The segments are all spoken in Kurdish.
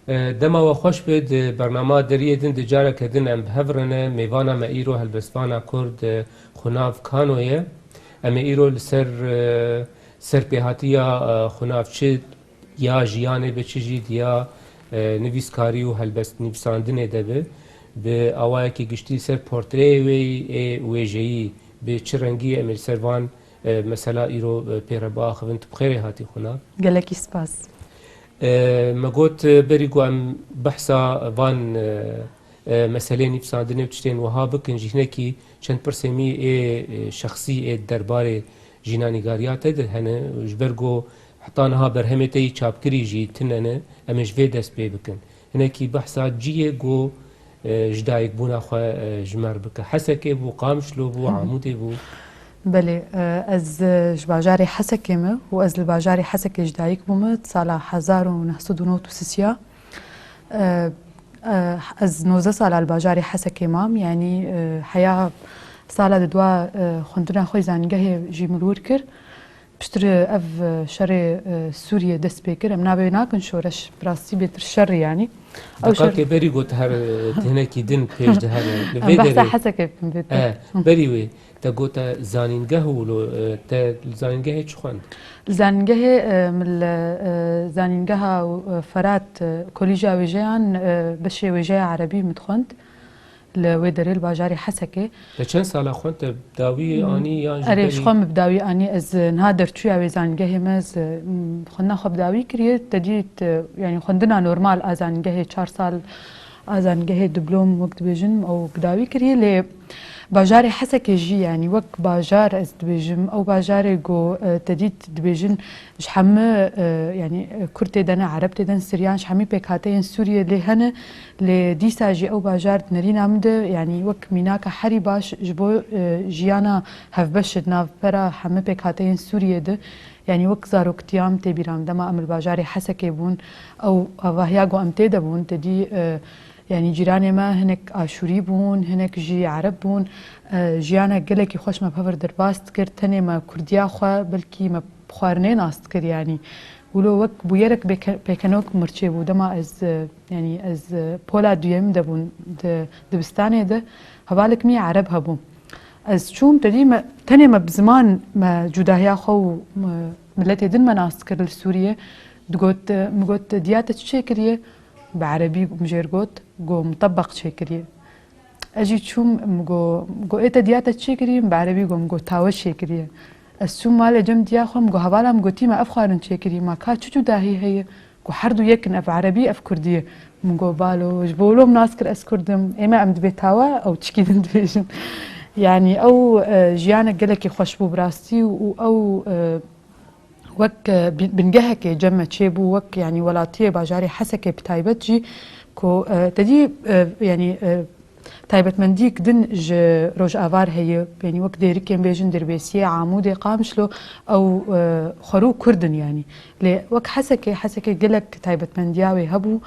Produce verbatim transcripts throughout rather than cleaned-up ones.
E, dema we xweş be, di bernama Deriyê Din di careke din em bi hev re ne. Mêvana me îro helbestvana Kurd, e, Xunav Kano ye. Em ê îro li ser, e, serpêhatiya, e, Xunav çi ya jiyanê be, çi jî diya, e, nivîskarî û helbest nivîsandinê de be, bi awayekî giştî ser portreyê wê yî ê wêjeyî bi çi rengî ye, em ê li ser van, e, mesela îro, e, pê re biaxivin. Tu bi xêrê hatî Xunav. Gelekî spas. E, me got, e, berî ku em behsa van, e, e, meseleyên nivîsandinê û tiştên wiha bikin jî, hinekî çend pirsê min ê, e, şexsî ê derbarê jînanîgariya te de hene. Ji ber ku heta niha berhemê te yî çapkirî jî tune ne, em ê ji vê dest pê bikin. Hinekî behsa cihê ku, e, ji dayikbûna xwe, e, ji me re bike. Hesekê bû, Qamişlo bû, Amûdê bû. Belê, e, ez, e, ji bajarê Hesekê me û ez li bajarê Hesekê ji dayik bûme, di sala hezar û neh sed û nod û sisiya. E, e, ez nozdeh sala li bajarê Hesekê mam, yanî, e, heya sala di dua, e, xwendina xwe yî zanîngehê jî min li wir kir. Piştre ev, e, şerê, e, Sûriyê dest pê kir. Em navê wê nakin şoreş, bi rastî bêtir şer e yanî. Ew şer Deqakê berî got her, e, hinekî din pêş dihere. Li vê Em behsa derê Hesekê bikin bêtir. E, Hı. berî wê te gote zanîngeh û lo, e, te li zanîngehê çi xwend? Li zanîngehê, e, min li, e, zanîngeha, e, Ferat, e, Kolîja Wêjeyan, e, beşê wêjeya erebî min dixwend. Li wê derê li bajarê Hesekê. Te çend sala xwend, te bi dawî Hmm. anî yan jî Erê, berî? Ji xwe min bi dawî anî. Ez, e, niha derçûya wê zanîngehê me, ez, e, m, xwendina xwe bi dawî kiriye. Te dît, e, yanî xwendina normal a zanîngehê çar sal a zanîngehê diplom wek dibêjin ew bi dawî kiriye. Lê bajarê Hesekê jî, yanî wek bajar ez dibêjim, ew bajarê ku, e, te dît dibêjin ji hemî, e, yanî, e, Kurd tê de ne, Ereb tê de ne, Siryan, ji hemî pêkhateyên Sûriyê lê hene. Lê dîsa jî ew bajar di nerîna min de, yanî wek mînaka herî baş ji bo, e, jiyana hevbeş di navbera hemî pêkhateyên Sûriyê de, yanî wek zaroktiya min tê bîra min, dema em li bajarê Hesekê bûn, ew avahiya ku em tê de bûn, te dî, e, yanî cîranê me hinek Aşûrî bûn, hinek jî Ereb bûn. E, jiyana gelekî xweş me bi hev re derbas dikir, tenê me Kurdiya xwe, belkî me bi xwarinê nas dikir, yanî wilo wek bûyerek bêke-, pêkenok min re çêbû. Dema ez, e, yanî ez, e, pola duyem de bûn di dibistanê de, hevalek min yê Ereb hebû. Ez çûm, te dî me, tenê me bi ziman me cudahiya xwe û, e, miletê din me nas dikir li Sûriyê. Digot, e, min got, "Diya te çi çêkiriye?" Bi erebî min jê re got, got, "Mutebeq çêkiriye." Ez jî çûm, min got, min got, "Ê te diya te çi çêkiriye?" Min bi erebî got, min got, "Tawe çêkiriye." Ez çûm malê cem diya xwe, min got, "Hevala min gotî me ev xwarin çêkirî, ma ka çi cudahî heye?" Got, "Her du yek in, ev erebî, ev kurdî ye." Min got, "Balo, ji bo wilo min nas kir ez kurd im, ê me em dibê tawe, ew tişkî din dibêjin." Yanî ew, e, jiyanek gelekî xweş bû bi rastî û ew, e, wek, e, bi-, bingehekê cem me çêbû, wek, yanî, welatiyê bajarê Hesekê bi taybet jî ku, e, te dî, e, yanî, e, taybetmendiyek din ji Rojava re heye, yanî wek Dêrikê bêjin, Dirbêsiyê, Amûdê, Qamişlo, ew, e, xwerû Kurd in yanî. Lê wek Hesekê, Hesekê gelek taybetmendiya wê hebû.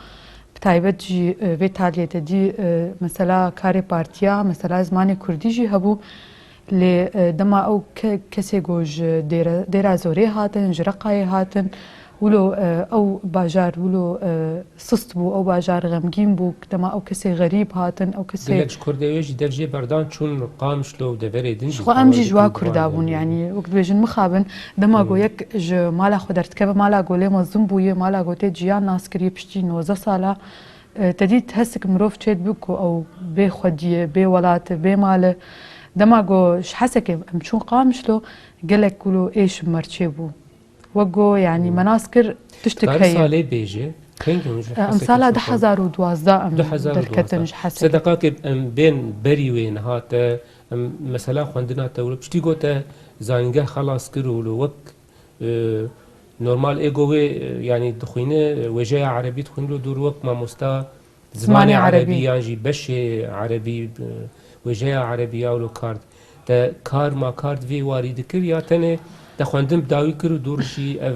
Bi taybet jî, e, vê taliyê te dî, e, mesela karê partiya, mesela zimanê Kurdî jî hebû. Lê, e, dema ew ke-, kesê ku ji dêre-, Dêra Zorê hatin, ji Reqayê hatin, wilo, e, ew bajar wilo, e, sist bû, ew bajar xemgîn bû, dema ew kesê xerîb hatin, ew kesê Gelek ji Kurdê wê jî dev jê berdan çûn Qamişlo û deverê din jî. Ji xwe em jî ji wa Kurda bûn, yanî wek dibêjin mixabin, dema ku Hmm. yek ji mala xwe derdikeve, mala ku lê mezin bûye, mala ku tê ciyan nas kiriye piştî nozdeh sala, e, te dît hesik mirov çêdibe ku ew bê xwedî ye, bê welat e, bê mal e. Dema ku ji Hesekê em çûn Qamişlo, gelek wilo êş bi me re çêbû. Wek got, yanî, Hmm. me nas kir, tiştek Karî heye. Salê bêje, kengî hûn ji E, em Hesekê sala çûn? Du hezar û duwazdeh em Du hezar û duwazdeh. Derketin ji Hesekê. Sedeqakê em bên berî wê niha te, em mesela xwendina te wilo piştî got te zanîngeh xelas kir û wilo wek, e, normal ê got wê, e, yanî dixwîne, e, wêjeya erebî dixwîne wilo dûr wek mamosta Zimanê zimanê erebî. Erebî yan jî beşê erebî, e, wêjeya erebî ya wilo kar. Te kar ma kar di vê warî dikir ya tenê te xwendin bi dawî kir û dûr jî ev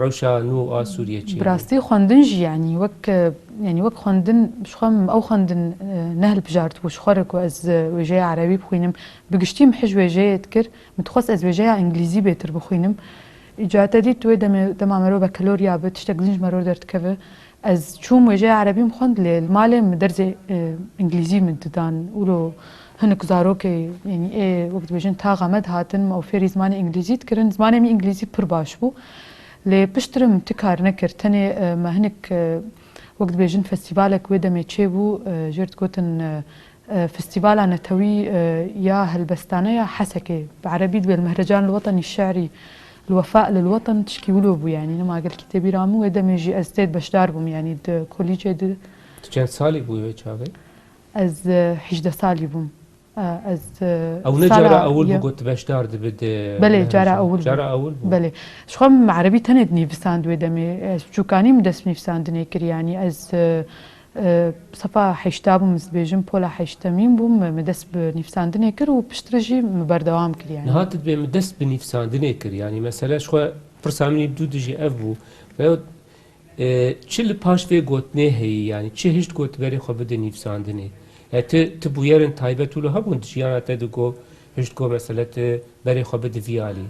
rewşa nû a Sûriyê çêbû? Bi rastî xwendin jî, yanî wek, e, yanî wek xwendin, ji xwe min ew xwendin, e, nehilbijartibû ji xwe re ku ez, e, wêjeya erebî bixwînim. Bi giştî min hij wêjeyê dikir. Min dixwest ez wêjeya îngilîzî bêtir bixwînim. Îca te dît wê demê, dema mero bakalorya be, tiştek din ji mero derdikeve. Ez çûm wêjeya erebî min xwend, lê li malê min dersê, e, îngilîzî min didan. Wilo hinek zarokê, yanî ê, wek dibêjin, taxa me dihatin, me ew fêrî zimanê îngilîzî dikirin. Zimanê min îngilîzî pir baş bû. Lê piştre min ti kar nekir. Tenê, e, me hinek, e, wek dibêjin, festîvalek wê demê çêbû, e, jê re digotin, e, e, Festîvala Netewî, e, ya Helbestane ya Hesekê. Bi erebî dibê El-Mehrecan El-Weteni Şi'rî El-Wefa Lil-Weten, tişkî wilo bû, yanî nema gelkî tê bîra min, wê demê jî ez tê de beşdar bûm, yanî di kolîcê de. Tu çend salî bûyî wê çaxê? Ez, e, hejdeh salî bûm. E, ez, e, Ew ne sala cara ewil bû ye- ku tu beşdar dibi di Belê, mehrecan? Cara ewil bû. Cara ewil bû. Belê. Ji xwe min erebî tenê dinivîsand wê demê. Ez çûkanî min dest bi nivîsandinê kir, yanî ez, e, e, sefa heşta bûm, ez dibêjim, pola heştemîn bûm, min dest bi nivîsandinê kir û piştre jî min berdewam kir, yanî. Niha tu dibê min dest bi nivîsandinê kir, yanî mesele ji xwe pirsa min î bi dû dijî ev bû. Veyahut, e, çi li paş vê gotinê heyî, yanî çi hişt got berê xwe bide nivîsandinê? E, tu, tu bûyerên taybet wilo hebûn di jiyana te de ku hişt got mesele tu berê xwe bide vî alî?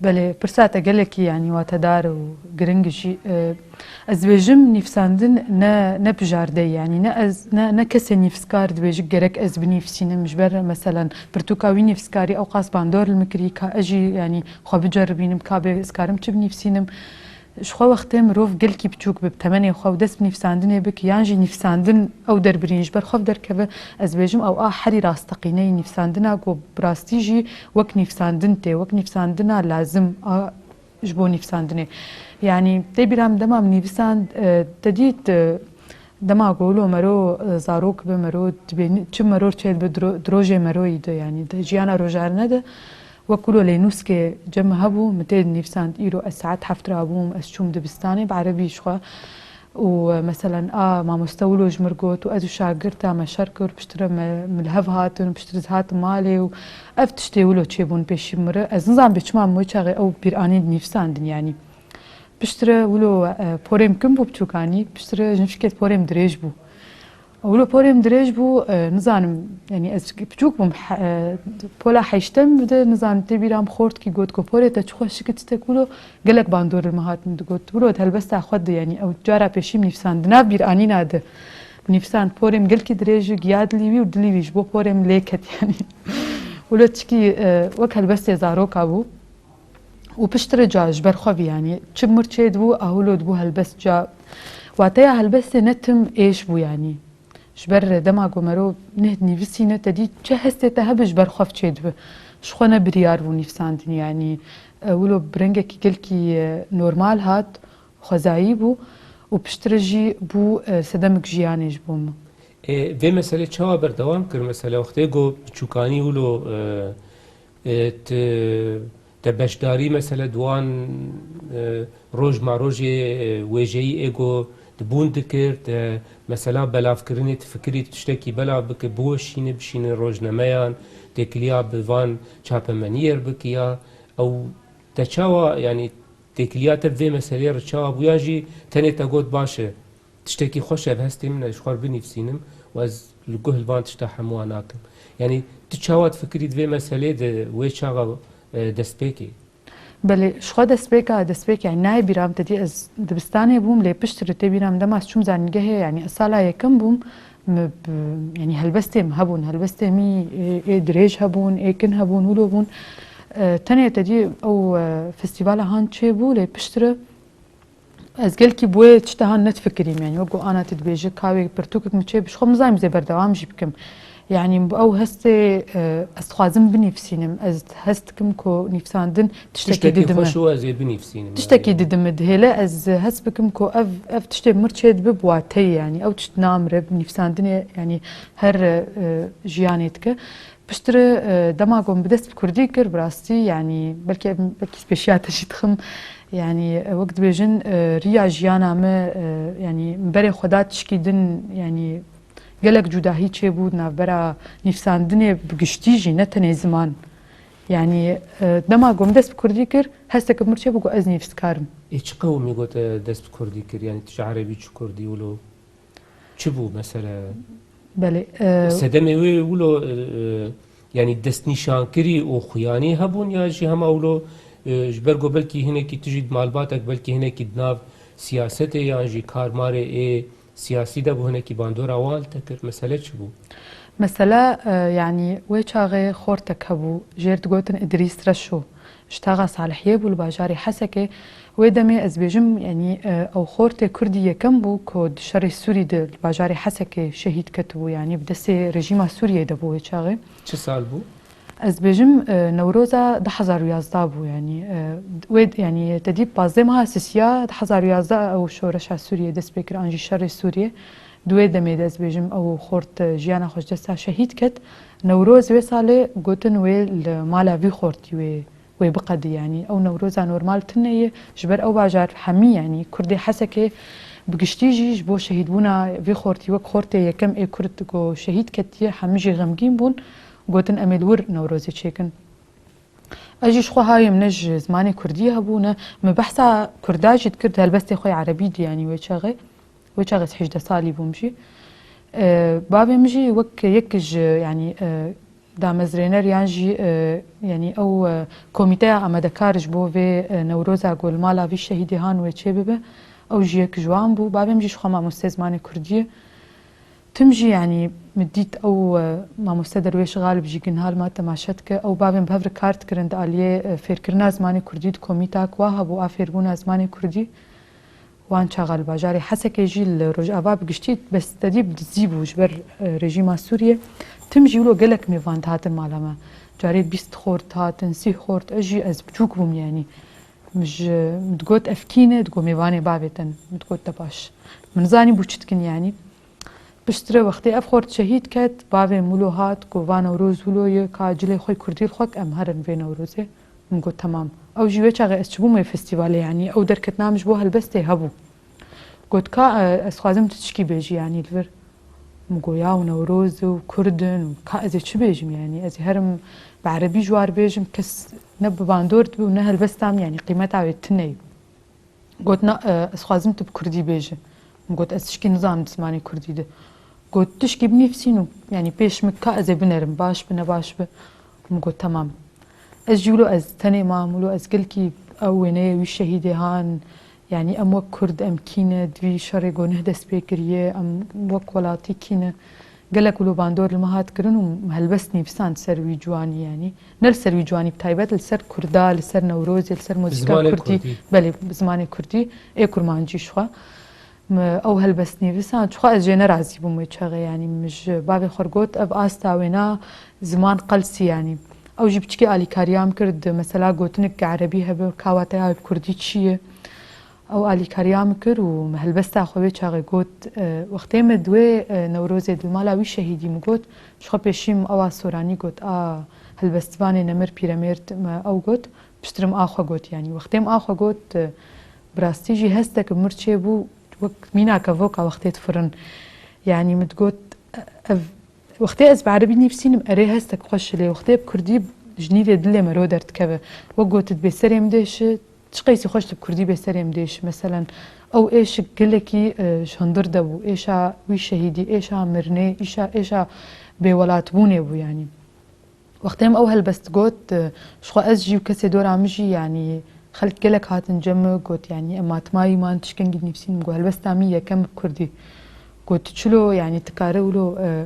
Belê, pirsa te gelekî, yanî, watedar û giring jî. E, ez dibêjim, nivîsandin ne, ne bijardeyî, yanî ne ez, ne, ne kesê nivîskar dibêje gerek ez binivîsînim. Ji ber, meselen, pirtûka wî nivîskarî ewqas bandor li min kirî, ka ez jî, yanî, xwe biceribînim, ka bê ez karim çi binivîsînim. Ji xwe wextê mirov gelkî biçûk be, bi temenê xwe û dest bi nivîsandinê bike, yan jî nivîsandin ew derbirîn ji ber xwe derkeve, ez dibêjim ew a herî rasteqîneyî nivîsandina ku bi rastî jî wek nivîsandin tê, wek nivîsandina lazim a ji bo nivîsandinê. Yanî tê bîra min dema min nivîsand, e, te dît, e, dema ku wilo mero, e, zarok be, mero dibê, çi mero çê dibe, dro-, di rojê meroyî de, yanî di jiyana rojane de, wek wilo lênûskê cem hebû, min tê dinivîsand, îro ez saet heft rabûm, ez çûm dibistanê, bi erebî ji xwe. Û, e, meselen, a mamoste wilo ji mir got û ez û şagirta me şer kir, piştre me, min li hev hatin û piştre ez hatim malê û ev tiştê wilo çêbûn pêşî min re. Ez nizanim bê çima min wê çaxê ew bîranîn dinivîsandin, yanî. Piştre wilo, e, porê min kin bû biçûkanî, piştre ji nifşkê porê min dirêj bû. Wilo porê min dirêj bû, e, nizanim, yanî ez biçûk bûm, he-, e, pola heştem de, nizanim tê bîra min xortkî got ku porê te çi xweşik e, tiştek wilo gelek bandor li min hat min digot. Wilo di helbesta xwe de, yanî ew cara pêşî min nivîsand, di nav bîranîna de nivîsand, porê min gelkî dirêj e, giya dilî wî û dilî wî ji bo porê min lê ket, yanî. Wilo tişkî, e, wek helbestê zaroka bû. Û piştre ca ji ber xwe vî, yanî çi mir çê dibû, a wilo dibû helbest ca. Wateya helbestê ne tim êş bû, yanî. Ji ber dema ku mero neh dinivîsîne, te dî çi hestê te hebe ji ber xwe çê dibe. Ji xwe ne biryar bû nivîsandin, yanî, e, wilo bi rengekî gelkî, e, normal hat, xwezayî bû û piştre jî bû, e, sedemik jiyanê ji bo min. E, vê meselê çawa berdewam kir? Mesele wextê ku biçûkanî wilo, e, e, ti Te beşdarî, mesele, di wan, e, roj ma rojê, e, wêjeyî ê ku dibûn dikir, te mesela belavkirinê, tu fikirî tu tiştekî belav bike, biweşîne, bişîne rojnameyan, têkiliya bi van çapemeniyê re bike ya. Ew te çawa, yanî têkiliya te bi vê meseleyê re çawa bû? Yan jî tenê te got, baş e, tiştekî xweş e, ev hestê min e, ji xwe re binivîsînim û ez li guh li van tişta hemû wan nakim. Yanî tu çawa difikirî di vê meselê de wê çaxa, e, destpêkê? Belê, ji xwe destpêka, destpêk, yanî nayê bîra min, te dî ez dibistanê bûm, lê piştre tê bîra min dema ez çûm zanîngehê, yanî ez sala yekem bûm, min bi, yanî helbestê min hebûn, helbestê min ê, ê dirêj hebûn, ê kin hebûn, wilo bûn. E, tenê te dî ew, e, festîvala han çêbû, lê piştre Ez gelkî bi wê tişta han nedifikirîm, yanî wek ku Ana tu dibêje, ka wê pirtûkek min çê, bi ji xwe nizanîm zê berdewam jî bikim. Yanî bi ew hestê, e, ez dixwazim binivîsînim, ez hest dikim ku nivîsandin tiştekî didime. Tiştekî xweş û ez ê binivîsînim, yanî. Tiştekî didime, dihêle ez hest bikim ku ev, ev tiştê min çê dibe bi wateyê, yanî ew tişt namire bi nivîsandinê, yanî her, e, jiyanê dike. Piştre, e, dema ku min bi dest bi kurdî kir, bi rastî, yanî, belkî ev, belkî pêşiya te jî dixim, yanî, e, wek dibêjin, e, riya jiyana me, e, yanî, min berê xwe da tişkî din, yanî, gelek cudahî çêbû di navbera nivîsandinê bi giştî jî, ne tenê ziman. Yanî, e, dema ku min dest bi kurdî kir, hesteke min çêbû ku ez nivîskar im. Ê çi qewimî got, e, dest bi kurdî kir? Yanî, tu ji erebî çû kurdî wilo? Çi bû mesele? Belê, e, Sedemê wê wilo, e, e, yanî destnîşankirî û xuyanî hebûn ya jî hema wilo, e, ji ber ku belkî hinekî tu jî di malbatek, belkî hinekî di nav siyasetê yan jî karmarê ê siyasî de bû hinekî bandora wan te kir? Mesele çi bû? Mesele, e, yanî wê çaxê xortek hebû, jêr digotin Îdrîs Reşo. Ji taxa Salihiyê bû li bajarê Hesekê. Wê demê ez bêjim, yanî, e, ew xortê Kurdî yekem bû ku di şerê Sûrî de li bajarê Hesekê şehîd ketibû, yanî bi destê rejîma Sûriyeyê de bû wê çaxê. Çi sal bû? Ez bêjim, e, Newroza du hezar û yazdeh bû, yanî, e, wê, yanî te dî pazdeh meha sisiya du hezar û yazdeh ew şoreşa Sûriyê dest pê kir, an jî şerê Sûriyê. Di wê demê de ez bêjim ew xort, e, jiyana xwe ji dest da, şehîd ket. Newroz wê salê gotin wê li mala vî xortî wê, wê biqedî, yanî ew Newroza normal tune ye. Ji ber ew bajar hemî, yanî Kurdê Hesekê bi giştî jî ji bo şehîdbûna vî xortî wek xortê yekem ê Kurd ku şehîd ketiye, hemî jî xemgîn bûn. Gotin em ê li wir Newrozê çêkin. Ez jî ji xwe hayê min ne ji zimanê Kurdî hebû, ne min behsa Kurda jî dikir, di helbestê xwe yê Erebî dî, yanî wê çaxê. Wê çaxê ez hejdeh salî bûm jî. E, bavê min jî wek yek ji, yanî, e, damezrêner yan jî, e, yanî ew, e, komîteya amadekar ji bo vê, e, Newroza ku li mala vî şehîdê han wê çêbibe, ew jî yek ji wan bû. Bavê min jî ji xwe mamoste zimanê Kurdî ye. Tim jî, yanî min dît ew, e, mamoste Derwêş Xalib jî ginha li ma temaşe dike. Ew bavên bi hev re kar dikirin di aliyê, e, fêrkirina zimanê Kurdî di komîtak wa hebû a fêrbûna zimanê Kurdî. Wan çaxa li bajarê Hesekê jî li Rojava bi giştî, bes te dî bi dizî bû ji ber, e, rejîma Sûriyê. Tim jî wilo gelek mêvan dihatin mala me. Carê bîst xort hatin, sîh xort. Ez jî ez biçûk bûm, yanî. Min ji, min digot ev kî ne, digot mêvanê bavê te ne. Min digot te baş. Min nizanî bû çi dikin, yanî. Piştre wextê ev xort şehîd ket, bavê min wilo hat, got, va Newroz wilo ye, ka cilê xwe Kurdî li xwe ke em herin vê Newrozê. Min got, temam. Ew jî wê çaxê ez çibûm wê festîvalê, yanî ew derketina min ji bo helbestê hebû. Got, ka, e, ez xwazim tu tişkî bêjî, yanî li vir. Min got, yaw Newroz û Kurd in û ka ez ê çi bêjim, yanî ez ê herim bi erebî ji war bêjim, kes ne bi bandor dibe û ne helbesta min, yanî qîmeta wê tune ye. Got, na, e, ez xwazim tu bi kurdî bêje. Min got, ez tişkî nizanim di zimanê kurdî de. Got, tişkî binivîsîn û, yanî pêş min ka ez ê binerim, baş bi ne baş bi. Min got, temam. Ez jî wilo ez tenê mam, wilo ez gelkî ew wêneyê wî şehîdê han, yanî em wek kurd em kî ne, di vî şerê ku nuh dest pê kiriye, em wek welatî kî ne. Gelek wilo bandor li me hat kirin û helbest nivîsand ser wî ciwanî, yanî ne li ser wî ciwanî bi taybet, li ser kurda, li ser Newrozê, li ser muzîka kurdî, belê, bi zimanê kurdî, ê kurmancî ji xwe. Min ew helbest nivîsand, ji xwe ez jê nerazî bûm wê çaxê, yanî min ji bavê xwe re got, ev asta wêna ziman qelsî, yanî ew jî piçikê alîkariya min kir, di mesela gotinik erebî hebe, ka wateya wê bi kurdî çi ye? Ew alîkariya min kir û min helbesta xwe wê çaxê got, e, wextê min di wê, e, Newrozê di mala wî şehîdî min got, ji xwe pêşî min ewa soranî got, a helbestvanê nemir pîremêrd min ew got, piştre min a xwe got, yanî wextê min a xwe got, e, bi rastî jî hestek bi mir çêbû, wek mîna kevoka wextê difirin. Yanî min digot, e, ev Wextê ez bi erebî nivîsînim, erê hestek xweş e, lê wextê bi kurdî ji nîvê dilê me ro derdikeve. Wek got, dibê serê min dêşi, çi qeysî xweş tu bi kurdî bê serê min dêşi. Meselen, ew êşik gelekî, e, ji hundir de bû. Êşa wî şehîdî, êşa mirinê, îşa, êşa bêwelatbûnê bû, yanî. Wextê min ew helbest got, e, ji xwe ez jî û kesê dora min jî, yanî, Xelk gelek hatin cem min, got, yanî, em matmayî man, tişkengî dinivîsîn. Min got, helbesta min yekem bi kurdî. Got, tu çilo, yanî, tu kare wilo, e,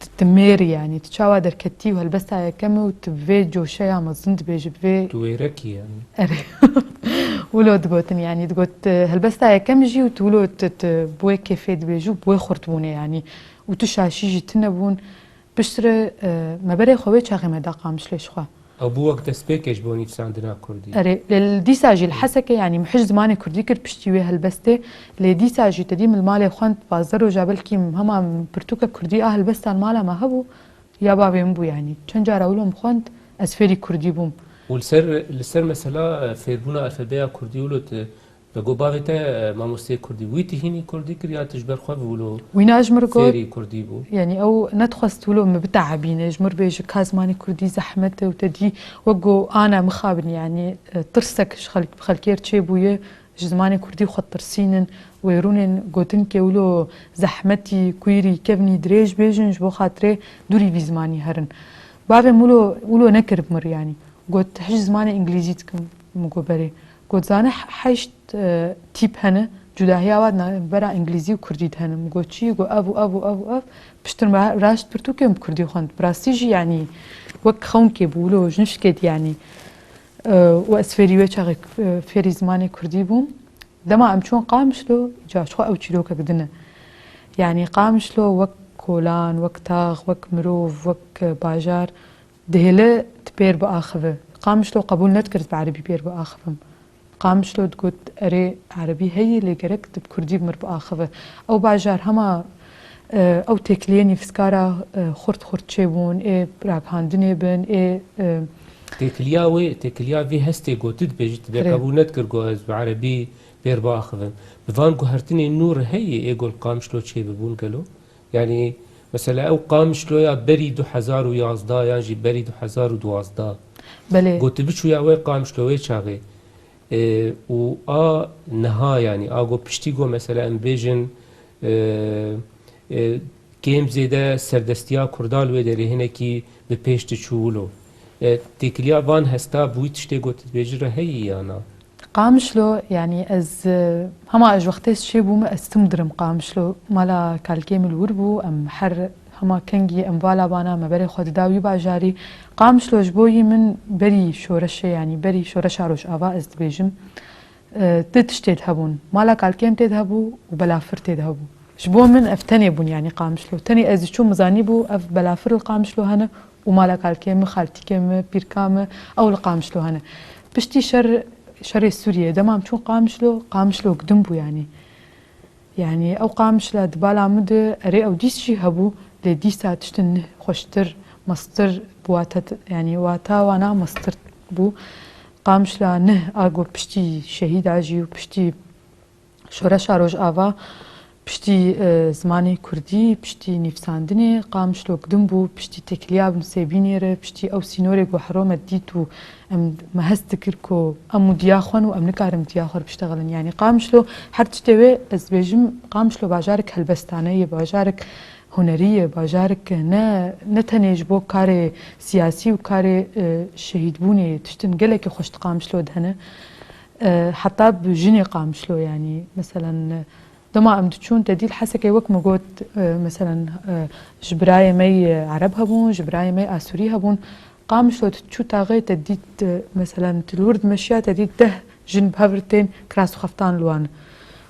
tu, tu mêr î, yanî, tu çawa derketî û helbesta yekem e û tu bi vê coşeya mezin dibêjî, bi vê... Tu wêrekî, yanî. Erê. Wilo digotin, yanî, digot, e, helbesta yekem jî û tu wilo tu, tu bi wê kêfê dibêjî û bi wê xurtbûnê, yanî. Û tu şaşî jî tune bûn. Piştre, e, me berê xwe wê çaxê me da Qamişlê ji xwe. Ew bû wek destpêkê ji bo nivîsandina kurdî. Erê, lê li dîsa jî li Hesekê, yanî min hij zimanê kurdî kir piştî wê helbestê, lê dîsa jî te dî min li malê xwend pazdeh roja, belkî min hema min pirtûka kurdî a helbesta li mala me hebû, ya bavê min bû, yanî çend cara wilo min xwend, ez fêrî kurdî bûm. Û li ser, li ser mesela, e, fêrbûna alfebeya kurdî wilo tu Te got bavê te, e, mamosteyê kurdî, wî tu hînî kurdî kir ya tu ji ber xwe bi wilo Wîna ji min re got, fêrî kurdî bû? Yanî ew nedixwest wilo min biteebîne, ji min re bêje ka zimanê kurdî zehmet e û te dî wek got ana mixabin, yanî, e, tirsek ji xelk, bi xelkê re çêbûye, ji zimanê kurdî xwe tirsînin, wêrûnên gotinkê wilo zehmetî, kwîrî, kevnî dirêj bêjin, ji bo xatirê dûrî vî zimanî herin. Bavê min wilo, wilo nekir bi min re, yanî. Got, tu hij zimanê îngilîzî dikim? Min got, belê. Got, zane he-, heşt, e, tîp hene, cudahiya wan navbera îngilîzî û kurdî de hene. Min got, çi? Got, ev û ev û ev û ev. Piştir me raşt pirtûkên bi kurdî xwend. Bi rastî jî, yanî, wek xewnkê bû, wilo ji nişkê dî, yanî. E, û ez fêrî wê çaxê, e, fêrî zimanê kurdî bûm. Dema em çûn Qamişlo, ca ji xwe ew çîrokek din e. Yanî, Qamişlo wek kolan, wek tax, wek mirov, wek, e, bajar, dihêle tu pêr biaxive. Qamişlo qebûl nedikir ez bi erebî pêr biaxivim. Qamişlo digot, erê, erebî heye, lê gerek tu bi kurdî bi mir biaxive. Ew bajar hema, e, ew têkiliyê nivîskara, e, xurt xurt çêbûn, ê ragihandinê bin, ê, e, Têkiliya wê, têkiliya vê hestê ku tu dibêjî, tu dê Erê. qebûl nedikir ku ez bi erebî pêr biaxivim. Bi van guhertinên nû re heye ê ku li Qamişlo çêbibûn gelo? Yanî, mesela, ew Qamişloya berî du hezar û yazdeh yan jî berî du hezar û duwazdeh. Belê. Got, tu biçûya wê Qamişlo wê çaxê. E, û a niha, yanî, a got piştî got, mesela, em bêjin, e, e, kêm zêde serdestiya Kurda li wê derê hinekî bi pêş diçû wilo. E, têkiliya van hesta bi wî tiştê got dibêjî re heyî ya na? Qamişlo, yanî ez, e, hema ji wextê ez çêbûme, ez tim dirim Qamişlo. Mala kalkê min li wir bû, em her hema kengî em vala bana me berê xwe dida wî bajarî. Qamişlo ji bo yî min berî şoreşê, yanî berî şoreşa Rojava ez dibêjim. E, du tiştê de hebûn. Mala kalkêm tê de hebû û belafir tê de hebû. Ji bo min ev tenê bûn, yanî Qamişlo. Tenê ez diçûm, min zanîbû ev belafir li Qamişlo hene û mala kalkê min, xaltîkê min, pîrka min, ew li Qamişlo hene. Piştî şer, şerê Sûriyê, dema em çûn Qamişlo, Qamişlo gidim bû, yanî. Yanî ew Qamişla di bala min de, erê, ew dîs jî hebû, lê dîsa tiştin xweştir, mestir, bi wate, yanî wata wana mestir bû. Qamişla nih a ku piştî şehîda jî û piştî şoreşa Rojava, piştî, e, zimanê kurdî, piştî nivîsandinê, Qamişlo gidim bû, piştî têkiliya bi Nisêbînê re, piştî ew sînorê ku hero me dît û em, me hest dikir ku em û diya xwe ne û em nikarin diya xwe re biştexilin. Yanî Qamişlo, her tiştê wê, ez dibêjim, Qamişlo bajarek helbestane ye, bajarek hunerî ye, bajarek ne, ne tenê ji bo karê siyasî û karê, e, şehîdbûnê ye. Tiştin gelekî xweş di Qamişlo de hene. E, heta bi jinê Qamişlo, yanî, meselen, e, dema em diçûn, te dît Hesekê, wek min got, e, meselen, e, ji birayê me yê Ereb hebûn, ji birayê me yê Asûrî hebûn. Qamişlo tu çû taxê, te dît, e, meselen, tu li wir dimeşiya, te dît deh jin bi hev re tên, kiras û xeftan li wan.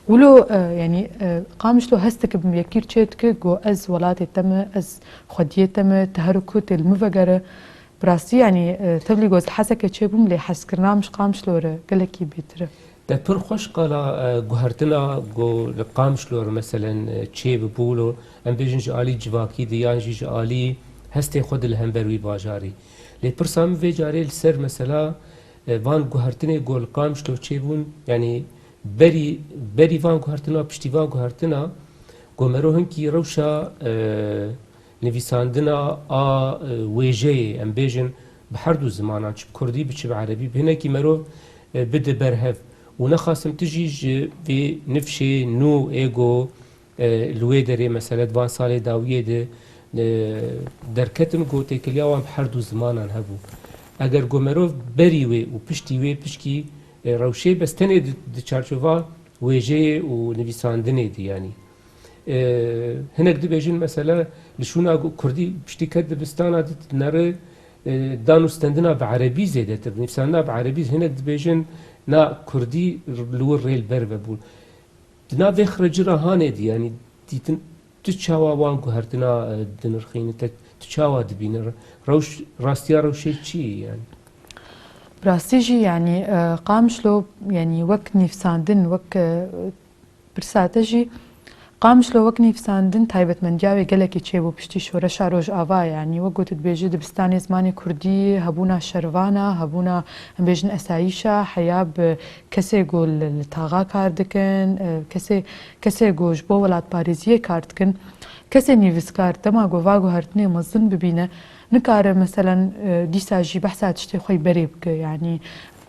Wilo, e, yanî, e, Qamişlo hesteke bi yekî re çê dike, got, ez welatê te me, ez xwediyê te me, teherûk tê li min vegere. Bi rastî, yanî, e, tevlî ku ez li Hesekê çêbûm, lê hezkirina min ji Qamişlo re gelekî bêtir e. Te pir xweş qala, e, guhertina ku li Qamişlo re, meselen, e, çêbibû wilo, em bêjin ji alî civakî de yan jî ji alî hestê xwe de li hember wî bajarî. Lê pirsa min vê carê li ser mesela, e, van guhertinê ku li Qamişlo çêbûn, yanî berî, berî van guhertina, piştî van guhertina, ku mero hinkî rewşa, e, nivîsandina a, e, wêjeyê, em bêjin, bi her du zimanan, çi bi kurdî bi, çi bi erebî, bi hinekî merov, e, bide ber hev. Û nexasim tu jî ji vê nifşê nû ê ku, e, li wê derê, mesele di van salê dawiyê de, e, derketin, ku têkiliya wan bi her du zimanan hebû. Eger ku merov berî wê û piştî wê pişkî, e, rewşê bes tenê di, di çarçova wêjeyê û nivîsandinê de, yanî. E, hinek dibêjin, mesela, li şûna ku kurdî piştî ket dibistana, di nere, e, dan û stendina bi erebî zêdetir, nivîsandina bi erebî, hinek dibêjin, na, kurdî li wir rê li ber ve bû. Di nav vê xireci re hanê dî, yanî, dîtin, tu çawa wan guhertina, e, dinirxînî, te, tu çawa dibînî? Rewş, rastiya rewşê çi ye, yanî? Bi rastî jî, yanî, e, Qamişlo, yanî, wek nivîsandin, wek, e, pirsa te jî, Qamişlo wek nivîsandin taybetmendiya wê gelekî çêbû piştî şoreşa Rojava, yanî wek ku tu dibêjî dibistanê zimanê kurdî, hebûna şervana, hebûna, em bêjin, esayîşa, heya bi kesê ku li, li taxa kar dikin, e, kesê, kesê ku ji bo welatparêziyê kar dikin, kesê nivîskar dema ku va guhertinê mezin bibîne, nikare, meselen, e, dîsa jî behsa tiştê xwe yî berê bike, yanî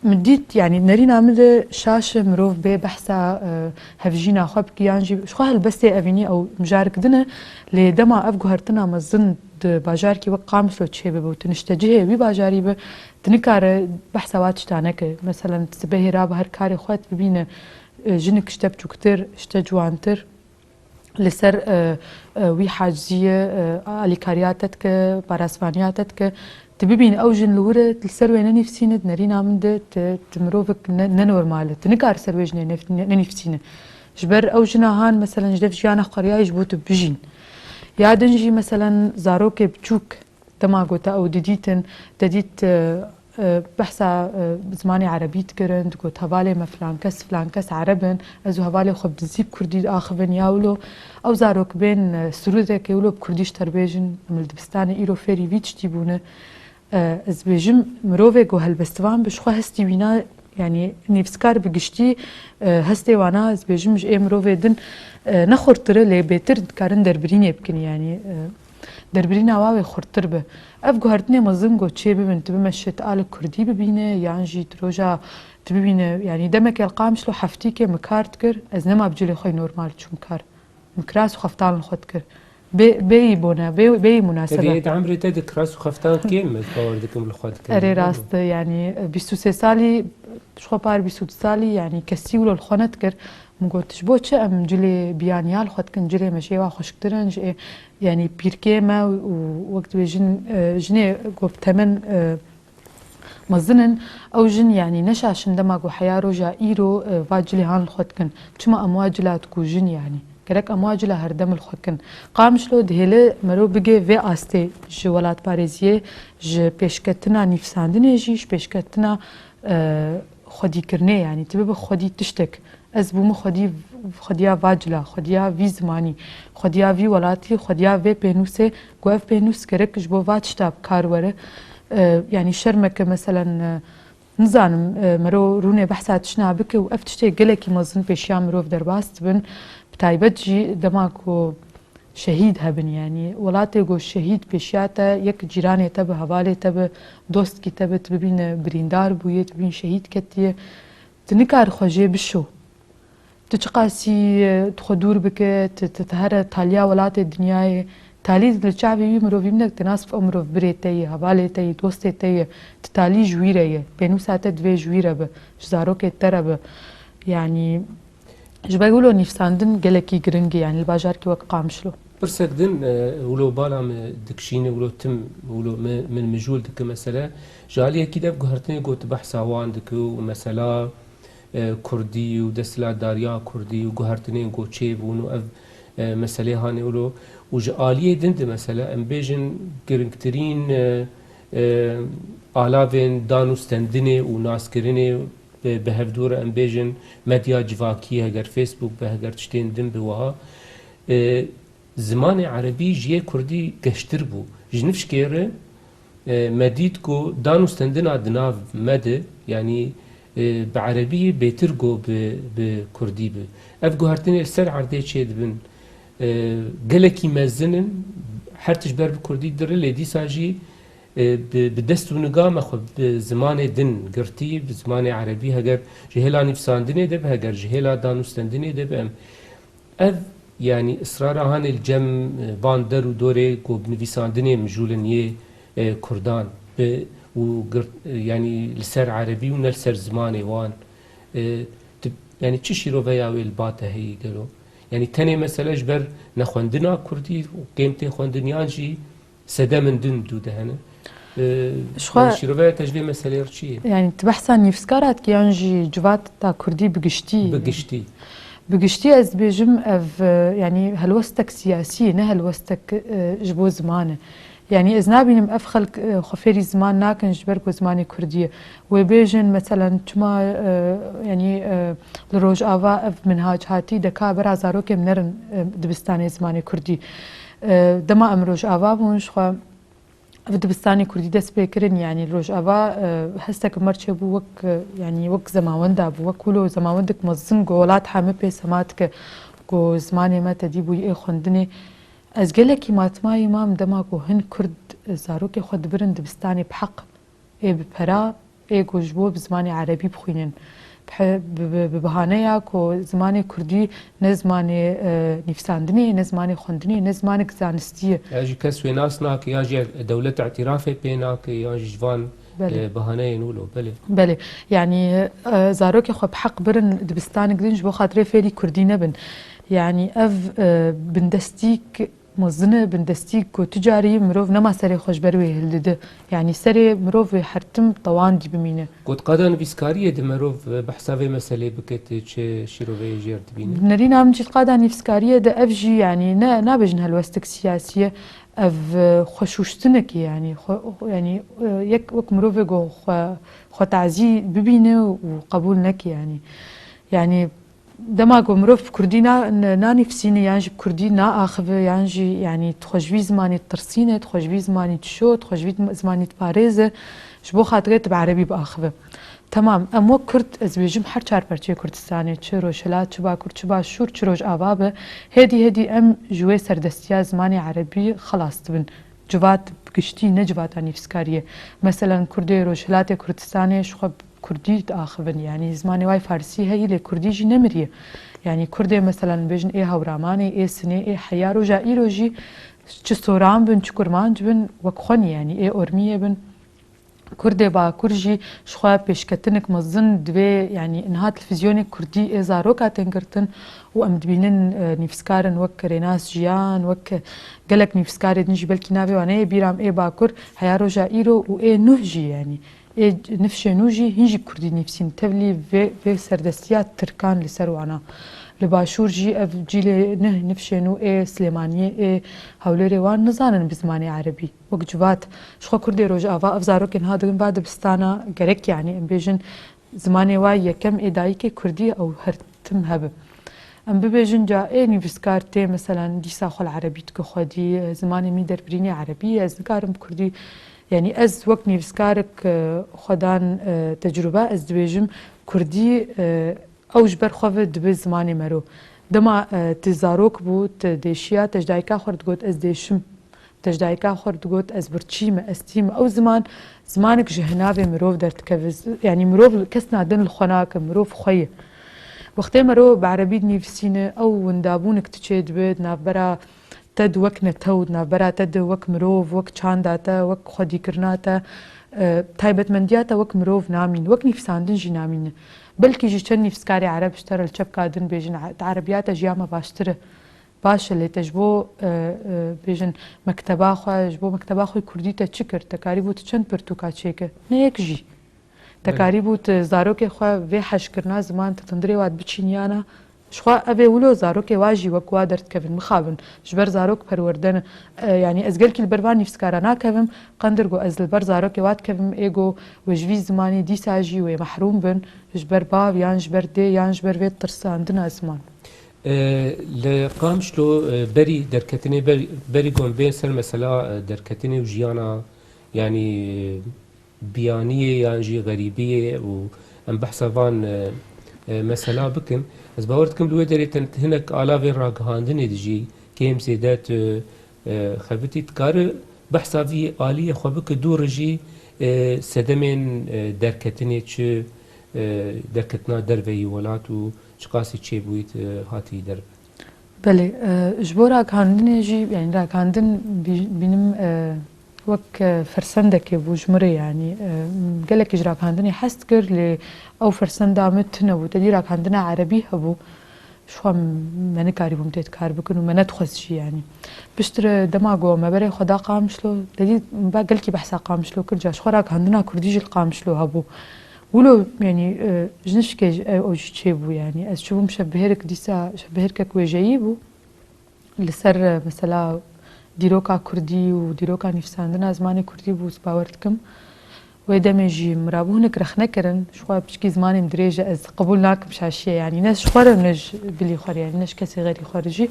Min dît, yanî nerîna min de şaş e mirov bê behsa, e, hevjîna xwe bike yan jî ji xwe helbestê evînî ew mijarek din e. Lê dema ev guhertina mezin di bajarkî wek Qamişlo çêbibe û tu niştecihê wî bajarî be, tu nikare behsa wa tişta neke. Meselen, tu sibehê rabe her karê xwe, tu bibîne, e, jinik ji te biçûktir, ji te ciwantir. Li ser, e, e, wî haciziyê, e, alîkariya te dike, parasvaniya te dike. Tu bibîn ew jin li wir e, li ser wê nenivîsîne, di nerîna min de tu, tu mirovek ne, nenormal e. Tu nikar ser wê jinê nef-, ne, nenivîsîne. Ji ber ew jina han, meselen, ji dev jiyana xwe riyayê ji bo tu bijîn. Ya din jî, meselen, zarokê biçûk, dema ku te ew didîtin, te dît, e, e, behsa, e, zimanê erebî dikirin, digot, "Hevalê me filan kes, filan kes ereb in, ez û hevalê xwe bi dizî bi kurdî diaxivin." Ya wilo ew zarok bên, e, Sirûdekê wilo bi kurdî ji te re bêjin, em li dibistanê îro fêrî vî tiştî bûne. E, ez bêjim, mirovê ku helbestivan bi ji xwe hestî wîna, yanî nivîskar bi giştî, e, hestê wana, ez bêjim, ji ê mirovê din, e, ne xurtir e, lê bêtir dikarin derbirînê bikin, yanî, e, derbirîna wa wê xurtir be. Ev guhertinê mezin ku çê bibin, tu bimeşe, tu alek kurdî bibîne, yan jî tu roja tu bibîne, yanî demeke li Qamişlo heftîkê min kar dikir, ez nema bi cilê xwe normal çûm kar. Min kiras û xeftan li xwe dikir. Bê, bêyî bone, bê, bêyî Tevî munasebat. Ê di emrê te de kiras û xeftan kêm, ez bawer dikim, li xwe dikir. Erê, rast e, yanî bîst û sê salî, ji xwe par bîst û du salî, yanî kesî wilo li xwe nedikir. Min got, "Ji bo çi em cilê biyaniya li xwe dikin, cilê me ji ê wa xweşiktir in, ji ê, yanî pîrkê me û wek dibêjin, e, jinê ku bi temen, e, mezin in, ew jin, yanî neşaşin dema ku heya roja îro, e, va cilê han li xwe dikin. Çima em wa cila dikujin, yanî? Gerek em wa cila herdem li xwe kin." Qamişlo dihêle mero bigê vê astê ji welatparêziyê, ji pêşketina nivîsandinê jî, ji pêşketina, e, xwedîkirinê, yanî tu bibe xwedî tiştek. Ez bûme xwedî, xwediya va cila, xwediya vî zimanî, xwediya vî welatî, xwediya vê pênûsê, ku ev pênûs gerek ji bo va tişta bi kar were. E, yanî şermeke, meselen, e, nizanim, e, mero rûnê behsa tişna bike û ev tiştê gelekî mezin pêşiya mirov derbas dibin. Bi taybet jî dema ku şehîd hebin, yanî welatê ku şehîd pêşiya te, yek cîranê te bi, hevalê te bi, dostkî te bi, tu bibîne birîndar bûye, tu bibîn şehîd ketiye. Tu nikar xwe jê bişo. Tu çiqasî, e, tu xwe dûr bike, tu, tu, tu here taliya welatê dinyayê, talî li çavê wî mirovî min e, tu nas bike ew mirov birê te ye, hevalê te ye, dostê te ye, tu talî ji wî re ye, pênûsa te divê ji wî re be, ji zarokê te re be. Yanî ji ber wilo nivîsandin gelekî giring e, yanî li bajarkî wek Qamişlo. Pirsek din, e, wilo bala me dikişîne, wilo tim, wilo me, min mijûl dike mesele. Ji aliyekî de ev guhertinê ku tu behsa wan dike û mesela, e, kurdî û desthilatdariya kurdî û guhertinên ku çêbûn û ev, e, meselê hanê wilo. Û ji aliyê din de mesela em bêjin giringtirîn, e, e, alavên dan û stendinê û naskirinê, e, bi hevdû re em bêjin medya civakî, heger Facebook be, heger tiştên din bi wiha. E, Zimanê erebî ji yê kurdî geştir bû. Ji nifşkê re, e, me dît ku dan û stendina di nav me de, yanî, e, bi erebî bêtir ku bi, bi kurdî bi. Ev guhertinê li ser erdê çêdibin, e, gelekî mezin in, her tişt ber bi kurdî dire, lê dîsa jî, e, bi, bi dest û niga me xwe bi zimanê din girtî, bi zimanê erebî, heger ji hêla nivîsandinê de be, heger ji hêla dan û stendinê de be, em Ev, yanî, israra hanê li cem, e, van der û dorê ku bi nivîsandinê mijûl in yê, e, kurdan bi û girt, e, yanî li ser erebî û ne li ser zimanê wan. E, tu, yanî çi şîroveya wê li ba te heyî gelo? Yanî tenê mesele ji ber nexwendina kurdî û kêm tê xwendin yan jî sedemên din dû de hene. Ee, Ji xwe yani şîroveya te ji vê meseleyê re çi ye? Yani tu behsa nivîskara dikî yan jî civata kurdî bi giştî? Bi giştî. Bi giştî ez dibêjim ev, e, yani helwestek siyasî ye, ne helwestek, e, ji bo ziman e. Yani ez nabînim ev xelk, e, xwe fêrî ziman nakin ji ber ku zimanê kurdî ye. Wê bêjin, meselen, çima, e, yanî, e, li Rojava ev minhac hatî, de ka bera zarokê min nerin, e, dibistanê zimanê kurdî. E, dema em Rojava bûn, ji xwe ev dibistanê kurdî dest pê kirin, yanî li Rojava, e, hestek mer çêbû wek, e, yanî wek zemawenda bû, wek wilo zemawendek mezin ku welat heme pê sema dike ku zimanê me tedî bûyî ê xwendinê. Ez gelekî matmayî mam dema ku hin kurd, e, zarokê xwe dibirin dibistanê bi heq. Ê bi pera, Ê ku ji bo bi zimanê erebî bixwînin, bi, bi, bi, bi bahaneya ku zimanê kurdî ne zimanê, e, nivîsandinê ye, ne zimanê xwendinê ye, ne zimanek zanistî ye. Ya jî kes wê nas nake, ya jî dewlet îtirafê pê nake, ya jî ji van, Belê. e, bahaneyên wilo, belê. Belê. Yanî, e, zarokê xwe bi heq birin dibistanek din ji bo xatirê fêrî kurdî nebin. Yanî ev, e, bindestîk mezin e, bindestîk ku tu carî mirov nema serê xwe ji ber wê hildide. Yanî serê mirov wê her tim tewandî bimîne. Ku di qada nivîskariyê de mirov behsa vê meselê bike, tu çi şîroveyê jêr dibînî? Nerîna min jî di qada nivîskariyê de ev jî, yanî ne, nabêjin helwestek siyasî ye. Ev, e, xweşûştinek e, yanî xwe, yanî, e, yek wek mirovê ku xwe, xwe tazî bibîne û qebûl neke, yanî. Yanî dema ku mirov bi kurdî na-, n-, nanivîsîne yan jî bi kurdî naaxive yan jî, yanî, dixwe ji vî zimanî ditirsîne, dixwe ji vî zimanî dişo, dixwe ji vî zimanî diparêze, ji bo xatirê tu bi erebî biaxive. Temam, em wek kurd, ez dibêjim her çar perçeyê Kurdistanê, çi Rojhilat, çi Bakur, çi Başûr, çi Rojava be, hêdî hêdî em ji wê serdestiya zimanê erebî xelas dibin. Civat bi giştî ne civata nivîskariyê. Meselen, kurdê Rojhilatê Kurdistanê ji xwe bi kurdî diaxivin. Yanî zimanê wayî farsî heyî lê kurdî jî nemiriye. Yanî kurdê, meselen, bêjin ê Hewramanê, ê Sinê, ê heya roja îro jî çi soran bin, çi kurmanc bin, wek xwe ne, yanî ê Ormiyê bin. Kurdê Bakur jî ji xwe pêşketinek mezin divê, yanî niha televîzyonê kurdî ê zaroka tên girtin û em dibînin, e, nivîskarin wek Rênas Jiyan, wek gelek nivîskarê din jî, belkî navê wan neyê bîra min, ê Bakur, heya roja îro û ê Nuh jî, yanî ê nifşê nû jî hîn jî bi kurdî nivîsîn. Tevlî vê, vê serdestiya tirkan li ser wana. Li Başûr jî ev cîlê nif-, nifşê nû ê Silêmaniyê, ê Hewlêrê wan nizanin bi zimanê erebî. Wek civat, ji xwe kurdê Rojava ev zarokên ha digin va dibistana, gerek, yanî em bêjin zimanê wa yekem ê dayikê kurdî ew her tim hebe. Em bibêjin ca ê nivîskar tê, meselen, dîsa xwe li erebî dike xwedî, zimanê min derbirînê erebî ye, ez nikarim bi kurdî, yanî ez wek nivîskarek, e, xwedan, e, tecrûbe, ez dibêjim kurdî, e, ew ji ber xwe ve dibe zimanê mero. Dema, e, tu zarok bû, tu dêşiya, te ji dayika xwe re digot, ez dêşim. Te ji dayika xwe re digot, ez birçî me, ez tî me. Ew ziman, zimanek ji hinavê mirov derdikeve. Z-, yanî mirov kes nadin li xwe nake, mirov xwe ye. Wextê mero bi erebî dinivîsîne, ew windabûnek tu çêdibe di navbera te di wek netew, di navbera te di wek mirov, wek çanda te, wek xwedîkirina te, e, taybetmendiya te wek mirov namîn, wek nivîsandin jî namîne. Belkî jî çend nivîskarê ereb ji te re li çepka din bêjin, e, di erebiya te ji ya me baştir e. Baş e, lê te ji bo, e, e, bêjin, mekteba xwe, ji bo mekteba xwe kurdî te çi kir? Te karîbû tu çend pirtûka çêke? Ne yek jî. Te Belê. karîbû tu zarokê xwe vê heşkirina ziman, tu tindirê wa dibiçîniyana. Ji xwe ev ê wilo zarokê wa jî wek wa derdikevin, mixabin. Ji ber zarok perwerde ne. E, yanî ez gelkî li ber van nivîskara nakevim, qendir ku ez li ber zarokê wa dikevim, ê ku wê ji vî zimanî dîsa jî wê mehrûm bin, ji ber bav yan ji ber dê yan ji ber vê tirsandina ziman. E, li Qamişlo, e, berî derketinê, ber-, berî ku em bên ser mesela, e, derketinê û jiyana, yanî, e, biyaniyê yan jî xerîbiyê û em behsa van, e, e, mesela bikin. Ez bawer dikim li wê derê te hinek alavên ragihandinê de jî kêm zêde tu, e, xebitî. Dikare behsa vî aliyê xwe bike dû re jî, e, sedemên, e, derketinê çi, e, derketina derveyî welat û çiqasî çêbûyî, e, hatî derve. Belê, e, ji bo ragihandinê jî, yanî ragihandin bî-, bînim, e, wek, e, fersendekê bû ji min re, yanî, e, gelekî ji ragihandinê hez dikir, lê ew fersenda min tune bû. Te dî ragihandina erebî hebû, ji xwe me nikarîbûm tê kar bikin û me nedixwest jî, yanî. Piştre dema ku me berê xwe da Qamişlo, te dî ba gelkî behsa Qamişlo kir, ca ji xwe ragihandina kurdî jî li Qamişlo hebû. Wilo, yanî, e, ji nişkê jî, e, ew jî çêbû, yanî. Ez çûbûm şevbihêrek dîsa, şevbihêrkek wêjeyî bû. Li ser, e, mesela dîroka kurdî û dîroka nivîsandina zimanê kurdî bû, ez bawer dikim. Wê demê jî min rabû hinek rexne kirin. Ji xwe piçkî zimanê min dirêj e, ez qebûl nakim şaşiyê, yanî. Ne ji xwe re, ne ji bilî xwe re, yanî, ne ji kesê xerî xwe re jî.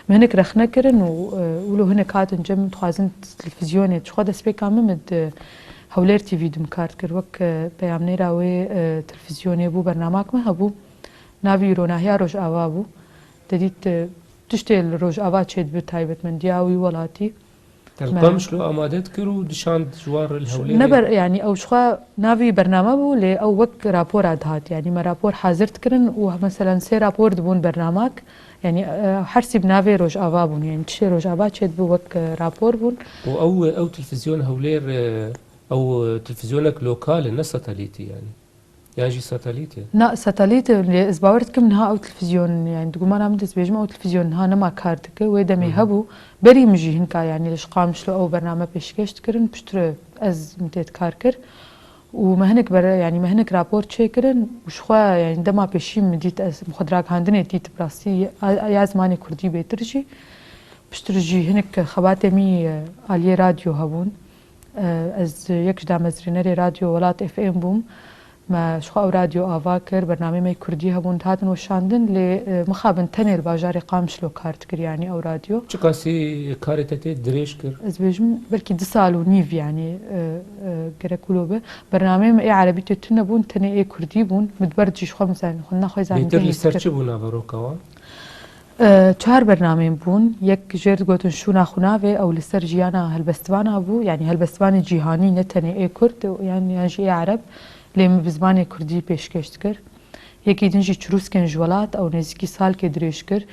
Min hinek rexne kirin û, e, wilo hinek hatin cem min, dixwazin televîzyonê. Ji xwe destpêka min, min di Hewlêr T V de min kar dikir. Wek, e, peyamnêra wê, e, televîzyonê bû, bernamak me hebû. Navî Ronahiya Rojava bû. Te dît, e, tiştê li Rojava çêdibe, taybetmendiya wî welatî. El Qamişlo amade dikir û dişand ji wan re li Hewlêrê. Ne ber, yanî ew ji xwe navî bername bû, lê ew wek rapora dihat. Yanî me rapor hazir dikirin û, meselen, sê rapor dibûn bernamak. Yanî, e, her sî bi navê Rojava bûn. Yanî tiştê Rojava çêdibû wek, e, rapor bûn. Û ew, ew televîzyon Hewlêr, e, ew, e, televîzyonek lokal e, ne satelîtî yanî. Yan jî satelît e? Na, satelît e, lê ez bawer dikim niha ew televîzyon, yanî di gumana min de ez bêjim ew televîzyon niha nema kar dike. Wê demê Hı hı. hebû. Berî min jî hinka, yanî li ji Qamişlo ew bername pêşkêş dikirin, piştre ez min tê kar kir. Û me hinek ber-, yanî me hinek rapor çêkirin û ji xwe, yanî dema pêşî min dît, ez min xwe di raghandinê dît, bi rastî ya, ya zimanê kurdî bêtir jî. Piştre jî hinek xebatê min, e, aliyê radyo hebûn. E, ez yek ji damezrênerê Radyo Welat F M bûm. Me ji xwe ew radyo ava kir, bernameyê me yê kurdî hebûn, dihatin weşandin, lê, e, mixabin tenê li bajarê Qamişlo kar dikir, yanî ew radyo. Çiqasî karê te tê dirêj kir? Ez bêjim belkî du sal û nîv, yanî, e, e, gerek wilo be. Bernameyê me ê erebî tê tune bûn, tenê ê kurdî bûn. Min di ber jî ji xwe, mesela, xwendina xwe zanîn Bêtir li ser çi bû naveroka wan? E, çar bernameyên bûn. Yek jêr digotin Şûna Xunavê, ew li ser jiyana helbestvana bû, yanî helbestvanê cîhanî, ne tenê ê Kurd, yan, yan jî ê Ereb, lê min bi zimanê Kurdî pêşkêş dikir. Yekî din jî Çirûskên ji Welat, ew nêzîkî salkê dirêj kir.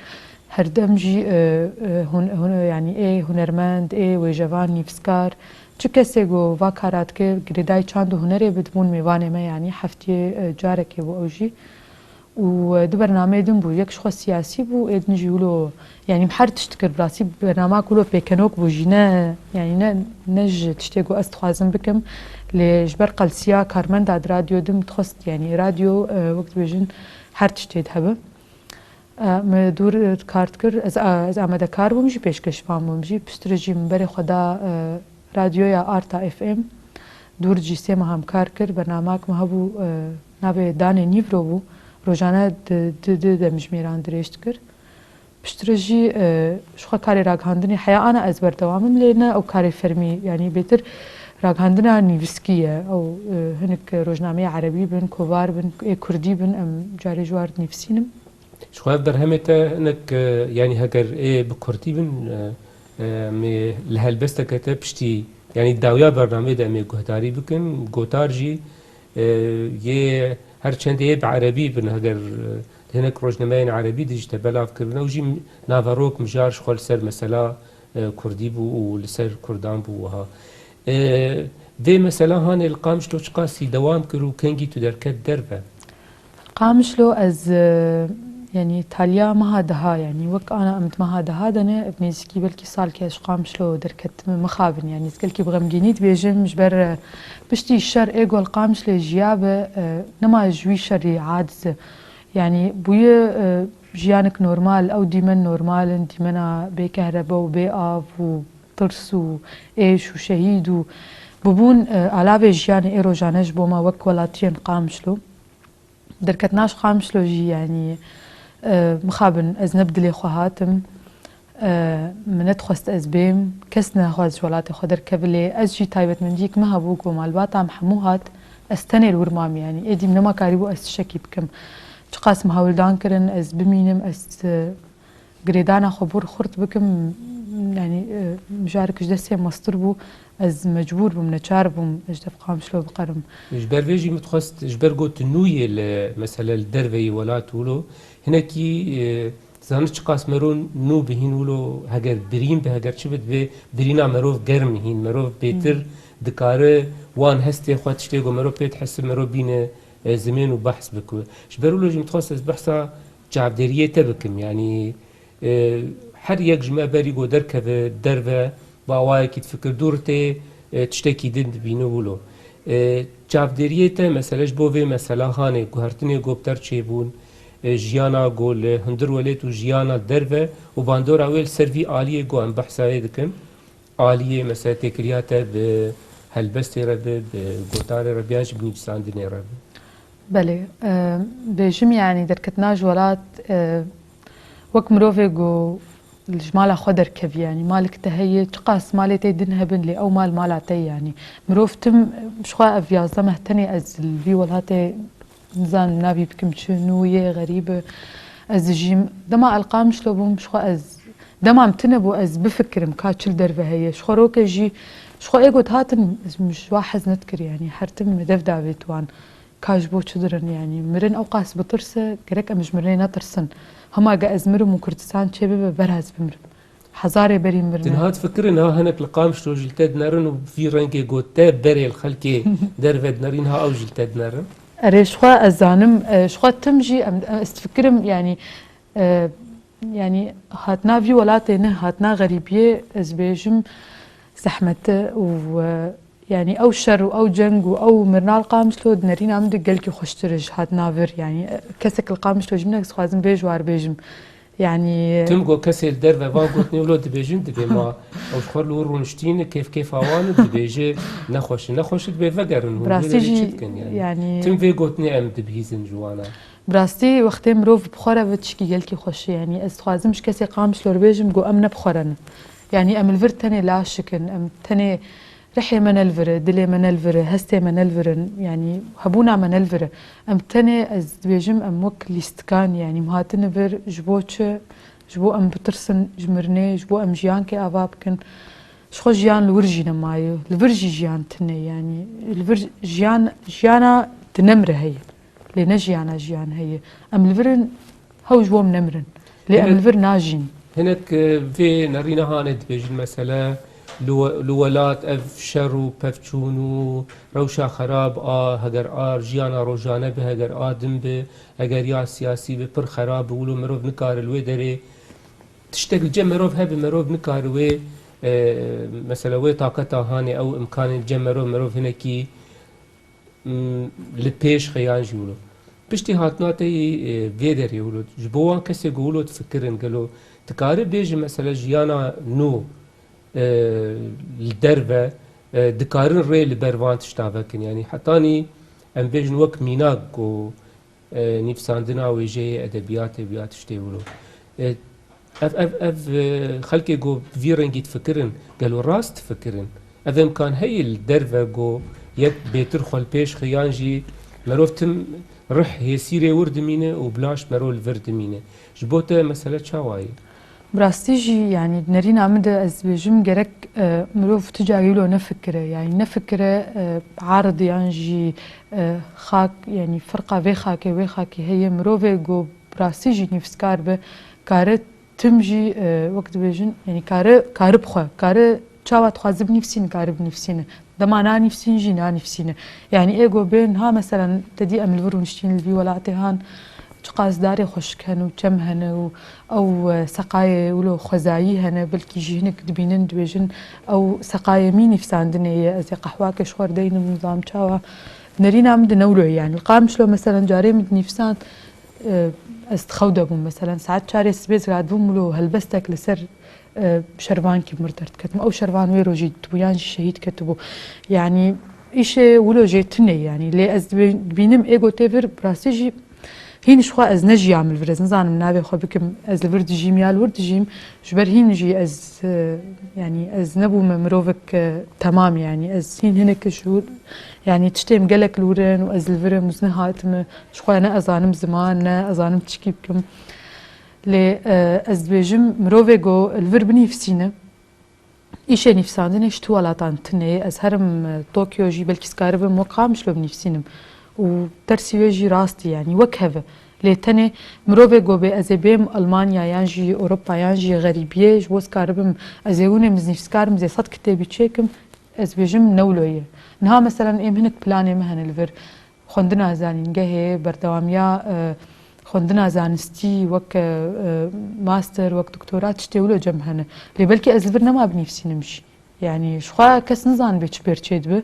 Herdem jî, e, e, hun-, hun-, yanî ê hunermend, ê wêjevan, nivîskar, çi kesê ku va kara dike, girêdayî çand û hunerê be, dibûn mêvanê me, yanî heftiyê, e, carekê bû ew jî. Û, e, du bernameyê din bû. Yek ji xwe siyasî bû, ê din jî wilo, yanî her tişt dikir, bi rastî bernama ku wilo pêkenok bû jî, ne, yanî ne, ne ji tiştê ku ez dixwazim bikim, lê ji ber qelsiya karmenda di radyo din dixwest, yanî radyo, e, wek dibêjin her tiştê de hebe. E, me dûr, e, kar dikir, ez, e, ez amadekar bûm jî, pêşkêşvan bûm jî, piştre jî min berê xwe da, e, Radyoya Arta F M. Dûr jî sê meha min kar kir, bernamak me hebû, e, navê Danê Nîvro bû. Rojane di, di, di demjimêran dirêj dikir. Piştre jî, e, ji xwe karê raghandinê heya ana ez berdewam im, lê ne ew karê fermî, yanî bêtir raghandina nivîskî ye. Ew, e, hinek rojnameyê erebî bin, kovar bin, ê kurdî bin, em carê ji war dinivîsînim. Ji xwe ev berhemê te hinek, e, yanî heger ê bi kurdî bin, e, e, em ê li helbesteke te piştî, yanî dawiya bernameyê de em ê guhdarî bikin, gotar jî, e, yê her çendê yê bi erebî bin, heger, e, hinek rojnameyên erebî de jî te belav kirine û jî naverok mijar ji xwe li ser mesela, e, kurdî bû û li ser kurdan bû wiha. E, vê mesela hanê li Qamişlo çiqasî dewam kir û kengî tu derket derve? Qamişlo ez, e, yanî taliya meha deha, yanî wek ana em di meha deha de ne, nêzîkî belkî salkê ez ji Qamişlo derketime mixabin, yanî ez gelkî bi xemgînî dibêjim, ji ber, e, piştî şer ê ku li Qamişlê jiyabe, e, nema ji wî şerî aciz e. Yanî bûye, e, jiyanek normal, ew dîmen normal in, dîmena bê kehrebe û bê av û tirs û êş û şehîd û bûbûn, e, alavê jiyanê ê rojane ji bo me wek welatiyên Qamişlo. Derketina ji Qamişlo jî, yanî, e, mixabin ez ne bi dilê xwe hatim, e, min nedixwest ez bêm, kes nexwest ji welatê xwe derkeve, lê ez jî taybetmendiyek me hebû ku malbata min hemû hat, ez tenê li wir mam, yanî êdî min nema karîbû ez tiştekî bikim. Çiqas min hewldan kirin ez bimînim, ez, e, girêdana xwe bûr xurt bikim, yanî, e, mijarek ji destê mestir bû, ez mecbûr bûm, neçar bûm, ez ji dev Qamişlo biqerim. Ji ber vê jî min dixwest, ji ber got tu nû yê li, mesele li derveyî welat wilo, hinekî, e, zanî çiqas mero nû bihîn wilo, heger birîn be, heger çi be, divê birîna merov germ hîn, merov bêtir Hmm. dikare wan hestê xwe, tiştê ku mero pê dihese, mero bîne, e, zimên û behs bike. Ji ber wilo jî min dixwest ez behsa çavdêriyê te bikim. Yanî, e, her yek ji me berî ku derkeve derve, bi awayekî difikir dûr tê, e, tiştekî din dibîne wilo. E, çavdêriyê te, mesele ji bo vê mesela hanê, guhertinê ku bi ter çêbûn, e, jiyana ku li hundir welêt û jiyana derve û bandora wê li ser vî aliyê ku em behsa wê dikin, aliyê, mesela, têkiliya te bi helbestê re be, bi gotarê re be, yan jî bi nivîsandinê re be? Belê, e, bêjim, yanî derketina ji welat, e, wek mirovê ku ji mala xwe derkevî, yanî malik te heye, çiqas malê te din hebin, lê ew mal mala te ye, yanî mirov tim, ji xwe ev yazdeh meh tenê ez li vî welatê nizanim navî bikim çi, nû yê, xerîb e. Ez dijîm, dema el Qamişlo bûm, ji xwe ez Dema em tune bû ez bifikirim ka çi li derve heye. Ji xwe roke jî, ji xwe ê got hatin, min ji wa hez nedikir, yanî her tim dev davêt wan. Ka ji bo çi dirin, yanî mirin ew qas bitirse, gerek em ji mirinê netirsin. Hema ge ez mirim û Kurdistan çêbibe, berha ez bimirim. Hezarê berî mirin. Din hat fikirin, ha hinek li Qamişlo jî li te dinerin û vî rengê got te berê li xelkê derve dinerîn, ha ew jî li te dinerin. Erê, ji xwe ez zanim, e, ji xwe tim jî em, em, ez difikirim, yanî, e, yanî hatina vî welatê ne, hatina xerîbiyê, ez bêjim zehmete û, e, yanî ew şer û ew ceng û ew mirina li Qamişlo di nerîna min de gelkî xweştir e ji hatina vir. Yanî, e, kesek li Qamişlo jî min e, ez dixwazim vê ji war bêjim. Yanî, Tim got kesê li derve van gotinê wilo dibêjin, dibê ma ew ji xwe li wir rûniştîn, kêf kêfa wan e, dibêje nexweş e. Nexweş e, dibê vegerin hûn, Bi rastî hûn ê jî, çi dikin yanî? yanî Tim vê gotinê em dibihîzin ji wana. Bi rastî wextê mirov bi xwe re ve tişkî gelkî xweş e. Yanî ez dixwazim ji kesê Qamişlo re bêjim, got em ne bi xwe re ne. Yanî em li vir tenê laşik in, em tenê rihê me ne li vir e, dilê me ne li vir e, hestê me ne li vir in, yanî hebûna me ne li vir e. Em tenê, ez dibêjim, em wek lîstikan, yanî em hatine vir ji bo çi? Ji bo em bitirsin ji mirinê, ji bo em jiyankê ava bikin. Ji xwe jiyan li wir jî nemaye, li vir jî jiyan tune, yanî li vir jiyan, jiyana di nemre heye. Lê ne jiyana jiyan heye. Em li vir in, hew ji bo em nemirin. Lê em Hinek, li vir najîn. Hinek, e, vê nerîna hanê dibêjin, mesele li we-, li welat ev şer û pevçûn û rewşa xerab a, heger a jiyana rojane bi, heger a din bi, heger ya siyasî bi, pir xerab bi, wilo mirov nikare li wê derê tiştek li cem mirov hebe, mirov nikare wê, e, mesele wê taqeta hanê ew imkanên cem mirov, mirov hinekî, mm, li pêş xiyan jî wilo. Piştî hatina te yî, e, vê derê wilo, ji bo wan kesê ku wilo difikirin, gelo dikare bêje, mesele jiyana nû, e, li derve, e, dikarin rê li ber van tişta vekin? Yanî hetanî em bêjin wek mînak ku, e, nivîsandina wêjeyê, edebiyatê, ya tiştê wilo. E, ev, ev, ev, e, xelkê ku vî rengî difikirin, gelo rast difikirin? Ev imkan heye li derve ku yek bêtir xwe li pêş xiyan jî merov tim rih hêsîrê wir dimîne û bilaş merov li vir dimîne. Ji bo te mesele çawa ye? Bi rastî jî, yanî di nerîna min de ez dibêjim gerek, e, mirov tu carî wilo nefikire, yanî nefikire, e, ard yan jî, e, xak, yanî firqa vê xakê, wê xakê heye, mirovê ku bi rastî jî nivîskar be, kare tim jî, e, wek dibêjin, yanî kare, kare bi xwe, kare çawa dixwaze binivîsîne, kare binivîsîne. Dema nanivîsîn jî nanivîsîne. Yanî ê ku bên ha, meselen, te dî em li vir rûniştîn li vî welatê han, çiqas darê xweşik hene û çem hene û ew, e, seqayê wilo xwezayî hene, belkî jî hinek dibînin, dibêjin, ew seqayê mî nivîsandinê ye, ez ê qehwakê ji xwe re deynim, nizam çawa. Nerîna min di newlo ye, yanî li Qamişlo, meselen, carê min dinivîsand, e, ez di xew de bûm, meselen, saet çarê sibê ez radibûm, wilo helbestek li ser, e, şervankî mir derdiketim. Ew şervan wê rojî ditibû, yan jî şehîd ketibû. Yanî îşê wilo jê tune ye, yanî lê ez dibe-, dibînim ê gotê vir, bi rastî jî hîn ji xwe ez nejiyam li vir, ez nizanim navê xwe bikim, ez li vir dijîm ya li wir dijîm. Ji ber hîn jî ez, e, yanî ez nebûme mirovek, e, temam, yanî ez hîn hinek ji wir, yanî tiştê min gelek li wir in û ez li vir im û ez nehatime. Ji xwe ne ez zanim ziman, ne ez zanim tişkî bikim. Lê, e, ez dibêjim, mirovê ku li vir binivîsîne, îşê nivîsandinê ji tu welatan tune ye. Ez herim, e, Tokyo jî, belkî ez karibim wek Qamişlo binivîsînim. Û tersî wê jî rast e, yanî wek hev e. Lê tenê mirovê ku bê ez ê bêm Almanya yan jî Ewropa yan jî xerîbiyê, ji bo ez karibim, ez ê hûnê min nivîskar im, ez ê sed kitêbî çêkim, ez dibêjim ne wilo ye. Niha, meselen, êm hinek planê me hene li vir. Xwendina zanîngehê, berdewamiya, e, xwendina zanistî, wek, e, e, master, wek doktora, tiştê wilo cem hene. Lê belkî ez li vir nema binivîsînim jî. Yanî ji xwe kes nizanibe çi pêr çêdibe,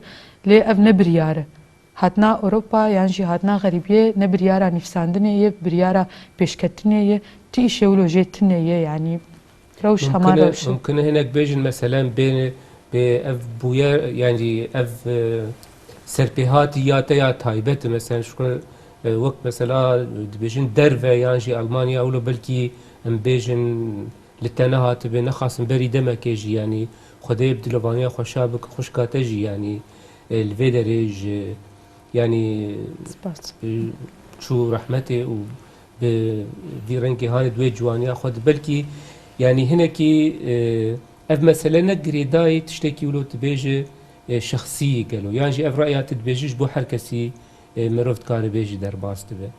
lê ev ne biryar e. Hatina Ewropa yan jî hatina xerîbiyê ne biryara nivîsandinê ye, biryara pêşketinê ye. Tu îşê wilo jê tune ye, yanî rewş hema Mumkin e, rewş e. Mumkin e hinek bêjin, meselen, bê, bê ev bûyer, yanî ev, e, serpêhatî ya te ya taybet e, meselen, ji xwe, e, wek mesela dibêjin derve yan jî Almanya, wilo belkî em bêjin li te nehatibe, nexasim berî demekê jî, yanî Xwedê bi dilovaniya xweşa bike xwişka te jî, yanî, e, li vê derê ji, yanî, Spas. e, çû rehmetê û bi vî rengê hanê di wê ciwaniya xwe de belkî Yanî hinekî, e, ev mesele ne girêdayî tiştekî wilo tu bêjî, e, şexsî gelo. Yan jî ev raya tu dibêjî ji bo her kesî, e, mirov dikare bêjî derbas dibe.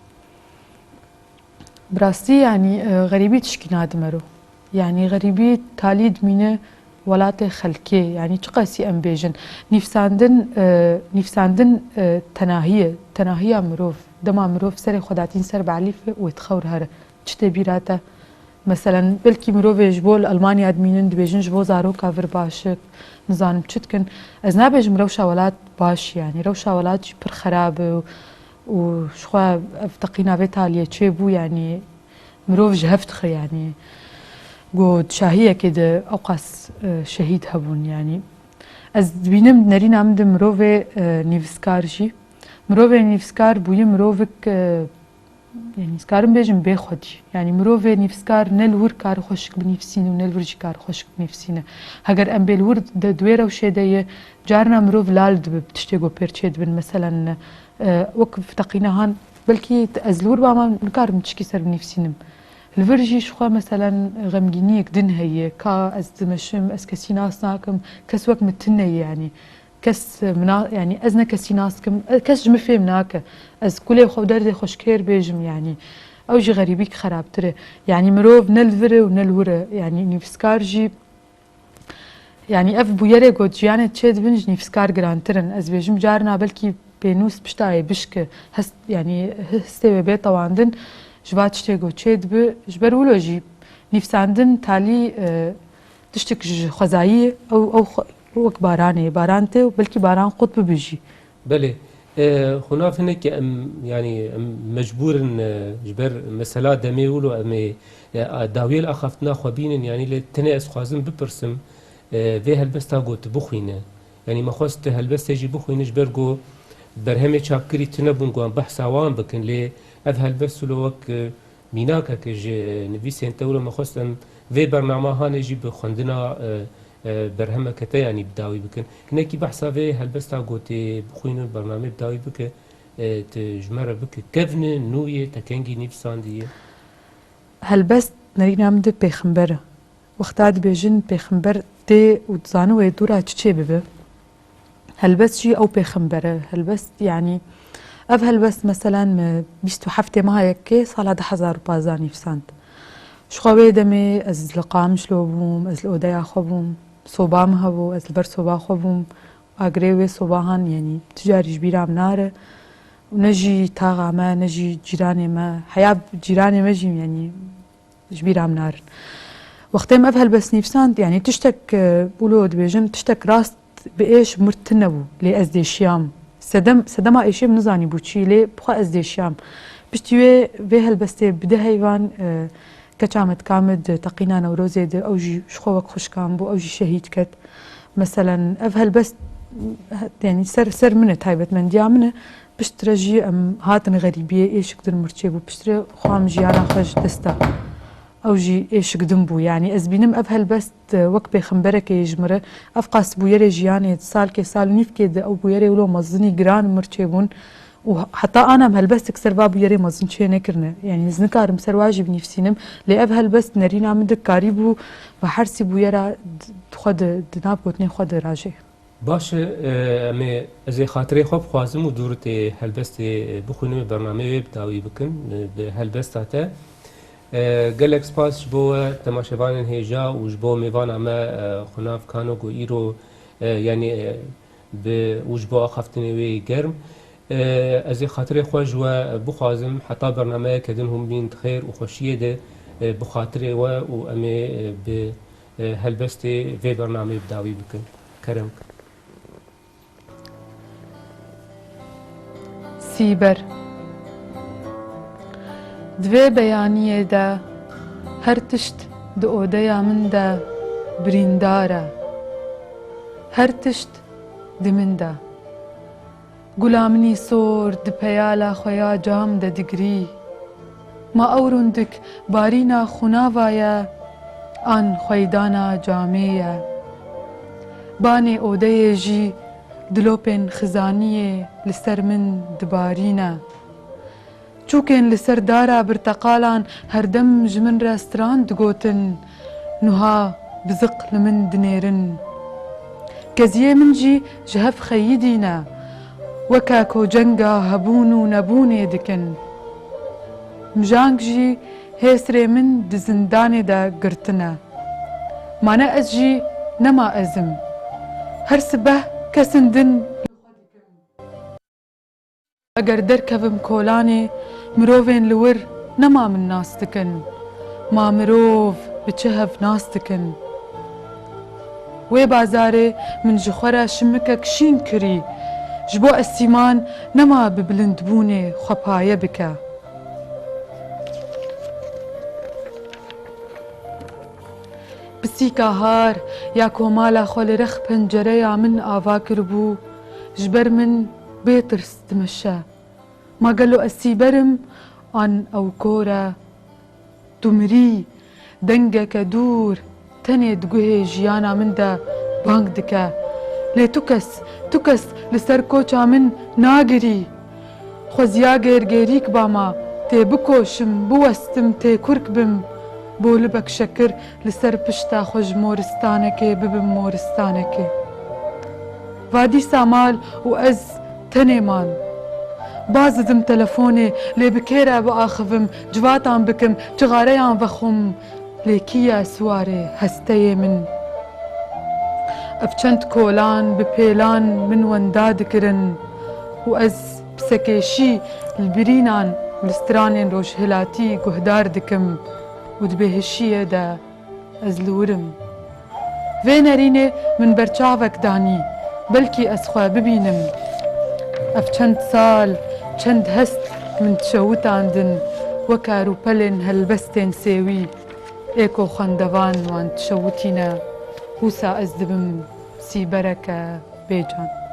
Bi rastî, yanî, e, xerîbî tişkî nade mero. Yanî xerîbî talî dimîne welatê xelkê. Yanî çiqasî em bêjin. Nîvsandin, e, nîvsandin, e, tenahî ye. Tenahiya mirov. Dema mirov serê xwe datîn ser balîfê û wê dixewre here. Çi tê bîra te? Meselen, belkî mirovê ji bo li Almanya dimînin, dibêjin ji bo zaroka vir baş e, nizanim çi dikin. Ez nabêjim rewşa welat baş, yanî rewşa welat jî pir xerab e û, û jixwe ev teqîna vê taliyê çêbû, yanî mirov ji hev dixe, yanî go di şahiyekê de ewqas, e, şehîd hebûn, yanî ez dibînim nerîna min de mirovê, e, nivîskar jî, mirovê nivîskar bûye mirovik, e, Yanî, ez karim bêjim bê xwedî. Yanî, mirovê nivîskar ne li wir kare xweşik binivîsîne û ne li vir jî kare xweşik binivîsîne. Heger em bê li wir de di wê rewşê de ye, carna mirov lal dibe bi tiştê ku pêr çêdibin. Meselen, e, wek teqîna han, belkî ez li wir bama nikarim tişkî ser binivîsînim. Li vir jî ji xwe, meselen, xemgîniyek din heye, ka ez dimeşim, ez kesî nas nakim, kes wek min tune ye, yanî. Kes, e, mina, yanî ez ne kesî nas dikim, e, kes ji min fêm nake. Ez kulê xwe û derdê xwe ji kê re bêjim, yanî ew jî xerîbîk xerabtir e. Yanî mirov ne li vir e û ne li wir e. Yanî nivîskar jî, yanî ev bûyerê ku di jiyanê çêdibin ji nivîskar girantir in. Ez bêjim carna belkî pênûs pişta yê bişke, hest, yanî hestê wê bê tewandin ji va tiştê ku çêdibe. Ji ber wilo jî nivîsandin talî, e, Tiştek ji xwezayî ye, ew, ew xwe, wek baranê ye. Baran tê û belkî baran qut bibe jî. Belê. E, xunav hinekî em, yanî em mecbûr in, e, ji ber mesela demê wilo em ê, e, a, dawiyê li axaftina xwe bînin, yanî lê tenê ez xwazim bipirsim, e, vê helbesta got bixwîne. Yanî me xwest helbestê jî bixwîne ji ber ku berhemê çapkirî tune bûn ku em behsa wan bikin, lê ev helbest wilo wek, e, Mînakeke ji nivîsên te wilo me xwest em vê bernama hanê jî bi xwendina, e, e, berhemeke te yanî bi dawî bikin. Hinekî behsa vê helbesta gotê bixwîne û bernamê bi dawî bike, e, tu ji me re bike. Kevn e, nû ye, te kengî nivîsandî ye? Helbest nerîna min de pêxember e. Wexta dibêjin pêxember tê û dizane wê dûra çi çê bibe. Helbest jî ew pêxember e. Helbest, yanî, ev helbest, meselen, min bîst û heftê meha yekê sala du hezar û pazdeh nivîsand. Ji xwe wê demê ez li Qamişlo bûm, ez li odeya xwe bûm, soba min hebû, ez li ber soba xwe bûm, agirê wê sobahan, yanî, tu carî ji bîra min nare. Û ne jî taxa me, ne jî cîranê me, heya cîranê me jî, yanî, ji bîra min narin. Wextê min ev helbest nivîsand, yanî tiştek, e, wilo dibêjin, tiştek rast bi êş mir tune bû, lê ez dêşiyam. Sedem, sedema êşê min nizanî bû çi, lê bi xwe ez dêşiyam. Piştî wê, vê helbestê bi du heyvan, e, keça me dika min di teqîna Newrozê de, ew jî ji xwe wek xwişkan bû, ew jî şehîd ket. Meselen, ev helbest, yanî ser, ser min e, taybetmendiya min e. Piştre jî em hatin xerîbiyê, êşik din mir çêbû. Piştre xwe em jiyana xwe ji dest da. Ew jî êşik din bû. Yanî ez bînim ev helbest, e, wek pêxemberekê yê ji min re. Ev qas bûyerê jiyanê di salkê, sal û nîvkê de ew bûyerê wilo mezinî giran mir çêbûn. Û heta ana em helbestek ser va bûyerê mezin çê nekirine. Yanî ez nikarim ser wa jî binivîsînim. Lê ev helbest nerîna min de karîbû ve hersî bûyera di, di xwe de, di nav gotinên xwe de rajê. Baş e, e, em ê, ez ê xatirê xwe bixwazim û dûritê helbestê, e, bixwînim û bernameyê wê bi dawî bikim, e, bi helbesta te. E, gelek spas ji bo we temaşevanên hêja û ji bo mêvana me, e, Xunav Kano ku îro, e, yanî, e, bi, û ji bo axaftinê wê germ. E, ez ê xatirê xwe ji we bixwazim, heta bernameyeke din hûn bîn di xêr û xweşiyê de, e, bi xatirê we û em ê, e, bi e, helbestê vê bernameyê bi dawî bikin. Kerem kin. Sîber. Di vê beyaniyê de her tişt di odeya min de birîndar e. Her tişt di min de. Gula min î sor di peyala xwe ya cam de digirî. Ma ew rûndik barîna xunava ye an xweydana camê ye? Banê odeyê jî dilopên xizaniyê li ser min dibarîne. Çûkên li ser dara birteqalan herdem ji min re stran digotin, Nuha biziq li min dinêrin. Keziyê min jî ji hev xeyidî ne. Weke ku cenga hebûn û nebûnê dikin. Mijang jî hêsrê min di zindanê de girtine. Ma ne ez jî, nema ez im. Her sibeh kesin din. Eger derkevim kolanê, mirovên li wir nema min nas dikin. Ma mirov bi çi hev nas dikin? Wê bazarê min ji xwe re şimikek şîn kirî. Ji bo esîman nema bi bilindbûnê xwe paye bike. Pisîka har ya ku mala xwe li rex pencereya min ava kiribû, ji ber min bê tirs dimeşe. Ma gelo ez sîber im an ew kor e? Tu mirî, dengeke dûr tenê di guhê jiyana min de bang dike. Lê tu kes, tu kes li ser koça min nagirî. Xweziya gêrgêrîk ba ma, tê bikoşim, biwestim, têkurk bim. Bo libek şekir li ser pişta xwe ji moristanekê bibim moristanekê. Va dîsa mal û ez tenê man. Baz didim telefonê, lê bi kê re biaxivim, civatan bikim, cixareyan vexwim. Lê kî ye siwarê hesteyê min? Ev çend kolan bi pêlan min wenda dikirin û ez bi sekêşî li birînan û li stranên rojhilatî guhdar dikim û di bêhişiyê de ez li wir im. Vê nerînê min ber çavek danî, belkî ez xwe bibînim. Ev çend sal, çend hest min dişewitandin, weke rûpelên helbestên sêwî, ê ku xwendevan wan dişewitîne, wisa ez dibim sîbereke bêcan.